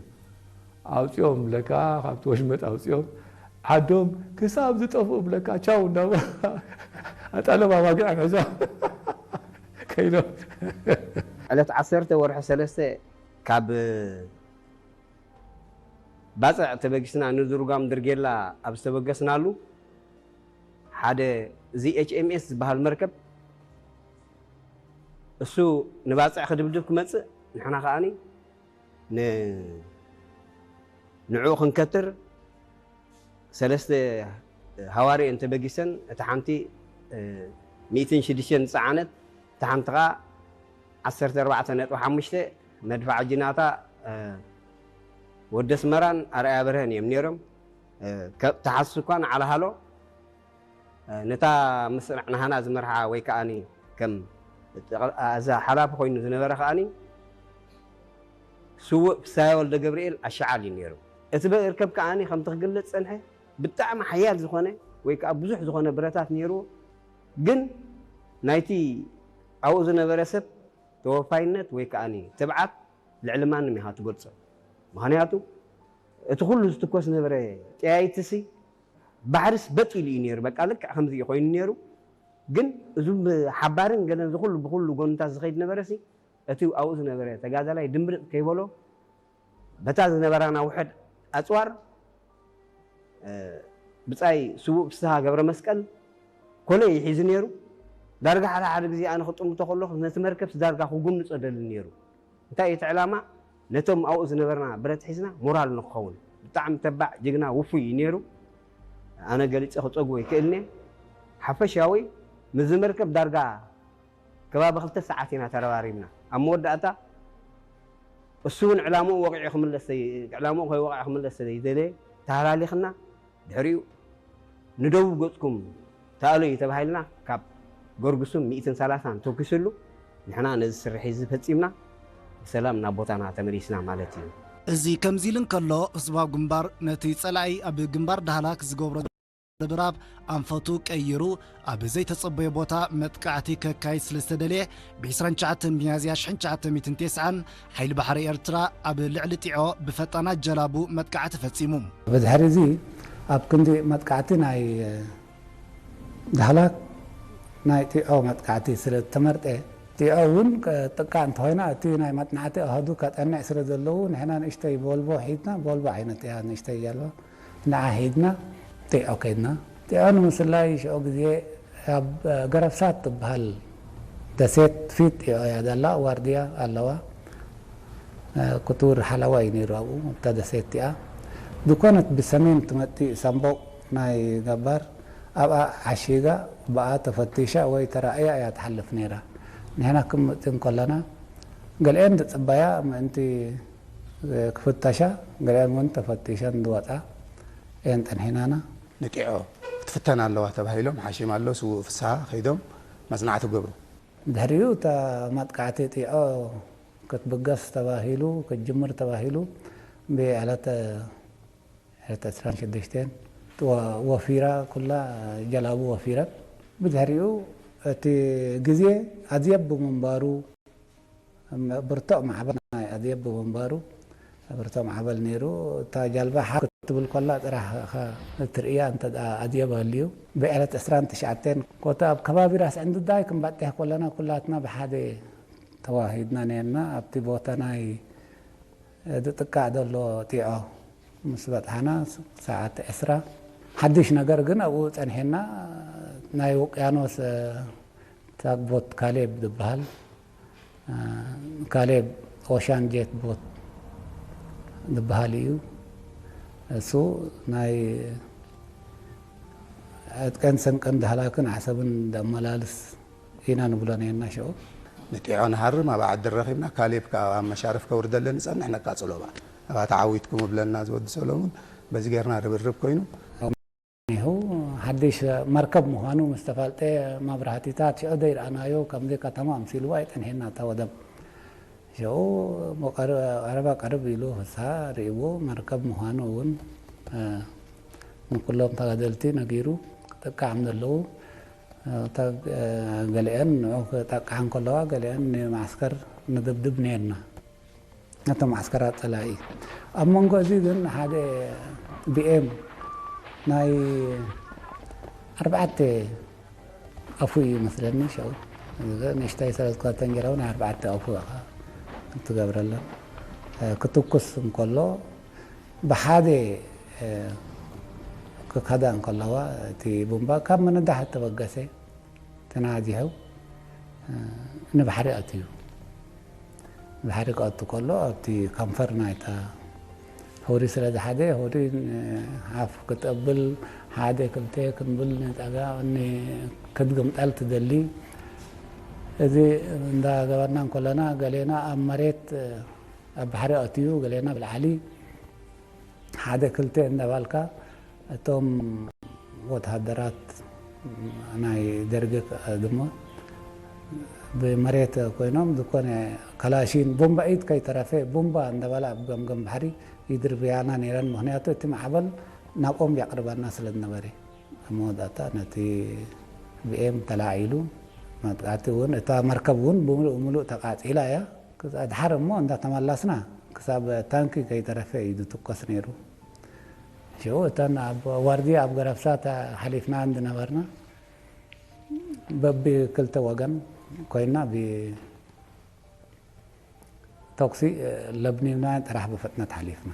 ኣውፂኦም ብለካ ካብቲ ወሽመጥ ኣውፂኦም ዓዶም ክሳብ ዝጠፍኡ ብለካ ቻው እንዳባ ኣጣሎም ኣባጊዖም ሕዞም ከይዶም ዕለት ዓሰርተ ወርሒ ሰለስተ ካብ ባፅዕ ተበጊስና ንዝሩጋም ድርጌላ ኣብ ዝተበገስናሉ ሓደ እዚ ኤች ኤም ኤስ ዝበሃል መርከብ እሱ ንባፅዕ ክድብድብ ክመፅእ ንሕና ከዓኒ ንዕኡ ክንከትር ሰለስተ ሃዋርየን ተበጊሰን እታ ሓንቲ ሚእትን ሽዱሽተን ዝፀዓነት እታ ሓንቲ ከዓ ዓሰርተ ኣርባዕተ ነጥቢ ሓሙሽተ መድፍዓ ጅናታ ወዲ ኣስመራን ኣርኣያ በርሀን እዮም ነይሮም። ተሓስስ እኳ ንዓል ሃሎ ነታ መስርዕ ናህና ዝመርሓ ወይ ከዓኒ ከም እዛ ሓላፊ ኮይኑ ዝነበረ ከዓኒ ስውእ ፍስሃየ ወልደ ገብርኤል ኣሻዓል እዩ ነይሩ። እቲ መርከብ ከዓኒ ከምቲ ክግለጽ ጸንሐ ብጣዕሚ ሓያል ዝኾነ ወይ ከዓ ብዙሕ ዝኾነ ብረታት ነይርዎ። ግን ናይቲ ኣብኡ ዝነበረ ሰብ ተወፋይነት ወይ ከዓኒ ትብዓት ልዕሊ ማንም ኢኻ ትገልጾ። ምኽንያቱ እቲ ኩሉ ዝትኮስ ዝነበረ ጠያይትሲ ባሕርስ በጥ ኢሉ እዩ ነይሩ። በቃ ልክዕ ከምዚ እዩ ኮይኑ ነይሩ። ግን እዙ ሓባርን ገለን ዝኩሉ ብኩሉ ጎንታት ዝኸይድ ነበረ ሲ እቲ ኣብኡ ዝነበረ ተጋዳላይ ድምብርጥ ከይበሎ በታ ዝነበራና ውሕድ ኣፅዋር ብፃይ ስዉእ ፍስሃ ገብረ መስቀል ኮለ ይሒዙ ነይሩ። ዳርጋ ሓደ ሓደ ግዜ ኣነ ክጥምቶ ከለኹ ነቲ መርከብስ ዳርጋ ክጉንፆ ደሊ ነይሩ። እንታይ እቲ ዕላማ ነቶም ኣብኡ ዝነበርና ብረት ሒዝና ሞራል ንክኸውን ብጣዕሚ ተባዕ ጅግና ውፉይ እዩ ነይሩ። ኣነ ገሊፀ ክፀጉ ኣይክእልንየ። ሓፈሻዊ ምስዚ መርከብ ዳርጋ ከባቢ ክልተ ሰዓት ኢና ተረባሪብና። ኣብ መወዳእታ እሱ እውን ዕላምኡ ወቂዑ ክምለስ ዕላምኡ ከይወቅዐ ክምለስ ስለዝደለየ ተሃላሊኽና ድሕሪኡ ንደቡብ ገፅኩም ተኣለዩ ተባሂልና ካብ ገርግሱን ሚእትን ሰላሳን ተኪሱሉ ንሕና ነዚ ስርሒ እዚ ፈፂምና ብሰላም ናብ ቦታና ተመሊስና ማለት እዩ። እዚ ከምዚ ኢሉ እንከሎ ህዝባዊ ግንባር ነቲ ፀላኢ ኣብ ግንባር ዳህላክ ዝገብሮ ድብዳብ ኣንፈቱ ቀይሩ ኣብ ዘይተፀበዮ ቦታ መጥቃዕቲ ከካይድ ስለዝተደልየ ብ ዕስራን ትሽዓተን ሚያዝያ ሽሕን ትሽዓተ ሚእትን ተስዓን ሓይሊ ባሕሪ ኤርትራ ኣብ ልዕሊ ጢዖ ብፈጣናት ጀላቡ መጥቃዕቲ ፈጺሙ። ብድሕሪ እዚ ኣብ ክንዲ መጥቃዕቲ ናይ ዳህላክ ናይ ጢዖ መጥቃዕቲ ስለ ዝተመርጠ፣ ጢዖ እውን ጥቃዕ እንተኾይና፣ እቲ ናይ መጥናዕቲ ኣሃዱ ከጠንዕ ስለ ዘለዉ፣ ንሕና ንእሽተይ ቦልቦ ሒዝና፣ ቦልቦ ዓይነት እያ፣ ንእሽተይ ጃልባ፣ ንዓ ሒዝና ጢዖ ከይድና። ጢዖ ንምስላይ ሽዑ ግዜ ኣብ ገረብሳት ትበሃል ደሴት ፊት ጢዖ እያ ዘላ፣ ዋርድያ ኣለዋ። ክቱር ሓለዋ እዩ ነይሩ ኣብኡ፣ ኣብታ ደሴት እቲኣ። ዝኾነት ብሰሜን ትመጽእ ሳምቦቕ ናይ ገባር ኣብኣ ዓሺጋ፣ ብኣ ተፈቲሻ ወይ ተራእያ እያ ትሓልፍ ነይራ። ንሕና ክንመጽእ እንከለና፣ ገሊአን ዝጽበያ ምእንቲ ክፍተሻ፣ ገሊአን እውን ተፈቲሸን ዝወጻ እየን ጸኒሕናና። ንጢዖ ክትፍተን ኣለዋ ተባሂሎም ሓሺም ኣሎ ስዉእ ፍስሃ ከይዶም መጽናዕቲ ገብሩ። ድሕሪኡ እታ መጥቃዕቲ ጢዖ ክትብገስ ተባሂሉ፣ ክትጅምር ተባሂሉ፣ ብዕለተ ዕለት ዕስራን ሽዱሽተን ወ-፣ ወፊራ፣ ኩላ ጀላቡ ወፊረን። ብድሕሪኡ እቲ ግዜ ኣዝየብ ብምንባሩ፣ ብርቱዕ ማዕበል ናይ ኣዝየብ ብምንባሩ፣ ብርቱዕ ማዕበል ነይሩ። እታ ጃልባ ሓፍ ክትብል ከላ ጥራሕ ኢኻ እትርእያ፣ እንተ ደኣ ኣዝየብ ሃልዩ። ብዕለት ዕስራን ትሽዓተን ኮታ ኣብ ከባቢ ራስ ዕንድዳይ ክንበጽሕ ከለና፣ ኩላትና ብሓደ ተዋሂድና ነርና። ኣብቲ ቦታ ናይ ዝጥቃዕ ዘሎ ጢዖ ምስ በጽሓና፣ ሰዓት ዕስራ፣ ሓድሽ ነገር ግን ኣብኡ ጸኒሕና። ናይ ውቅያኖስ ታግቦት ካሌብ ዝበሃል፣ ካሌብ ኦሻን ጄት ቦት ዝበሃል እዩ። እሱ ናይ ዕጥቀን ስንቅን ዳህላክን ዓሰብን ዘመላልስ ኢና ንብሎ ነርና ሽዑ። ንጢዖ ንሃርም ኣብ ዓዲ ረኺብና፣ ካሌብ ከኣ ኣብ መሻርፍ ከውርደለን ንጸንሕ፣ ነቃጽሎ በኣ። ኣብኣ ተዓዊትኩም እብለና እዚ ወዲ ሰሎሙን። በዚ ጌርና ርብርብ ኮይኑ። ኒሁ ሓድሽ መርከብ ምዃኑ ምስ ተፋልጠ፣ መብራህቲታት ሽዑ ዘይረኣናዮ፣ ከምዚ ከተማ ኣምሲልዎ ኣይጸንሐና እታ ወደብ። ሽዑ ቀረ-፣ ቀረባ ቀርብ ኢሉ ፍስሃ ርእይዎ፣ መርከብ ምዃኑ እውን፣ እ፣ ንኩሎም ተጋደልቲ ነጊሩ፣ ክጥቃዕ ከም ዘለዉ፣ እ፣ ተ-፣ እ፣ ገሊአን ንዑ ክጠቅዓ እንከለዋ፣ ገሊአን ንማዕስከር ንድብድብ ነርና። ነቶም ማዕስከራት ጸላኢ። ኣብ መንጎ እዚ ግን ሓደ ቢ ኤም ናይ ኣርባዕተ ኣፉ እዩ መስለኒ፣ ሸው ንእሽተይ ሰለስተ እንጀራው ናይ ኣርባዕተ ኣፉ ኢኻ እትገብረለን። እ፣ ክትኩስ እንከሎ ብሓደ፣ እ፣ ክከዳ እንከለዋ እቲ ቡምባ ካብ ምንዳሕ እተበገሰ ተናዚሑ፣ እ፣ ንባሕሪ ኣትዩ። ባሕሪ ክኣቱ ከሎ ኣብቲ ከንፈር ናይታ ሆሪ ስለ ዝሓዘ፣ ሆሪ ሓፍ ክትብል፣ ሓደ ክልተ ክንብል ንጸጋ-፣ ን-፣ ክትግምጠል ትደሊ። እዚ እንዳገበርና እንከለና፣ ገሌና ኣብ መሬት፣ ኣብ ባሕሪ ኣትዩ፣ ገሌና ብላዕሊ፣ ሓደ ክልተ እንዳባልካ፣ እቶም ወተሃደራት ናይ ደርግ ድማ ብመሬት ኮይኖም፣ ዝኾነ ካላሺን ቦምባ ኢድ ከይተረፈ፣ ቦምባ እንዳበላ ኣብ ገምገም ባሕሪ ይድርብያና ነይረን። ምኽንያቱ እቲ ማዕበል ናብኦም የቕርበና ስለ ዝነበረ። ኣብ መወዳእታ ነቲ ቢ ኤም ተላዒሉ፣ መጥቃዕቲ እውን፣ እታ መርከብ እውን ብምሉእ ምሉእ ተቃጺላ እያ። ክሳብ ድሓር እሞ እንዳተመለስና፣ ክሳብ ታንኪ ከይተረፈ እዩ ዝትኮስ ነይሩ። ሽዑ እተን ኣብ ዋርድያ ኣብ ገረብሳ ተ-፣ ሓሊፍና እንድነበርና፣ በቢ ክልተ ወገን ኮይና ብተኩሲ፣ እ፣ ለብኒብና ጥራሕ ብፍጥነት ሓሊፍና።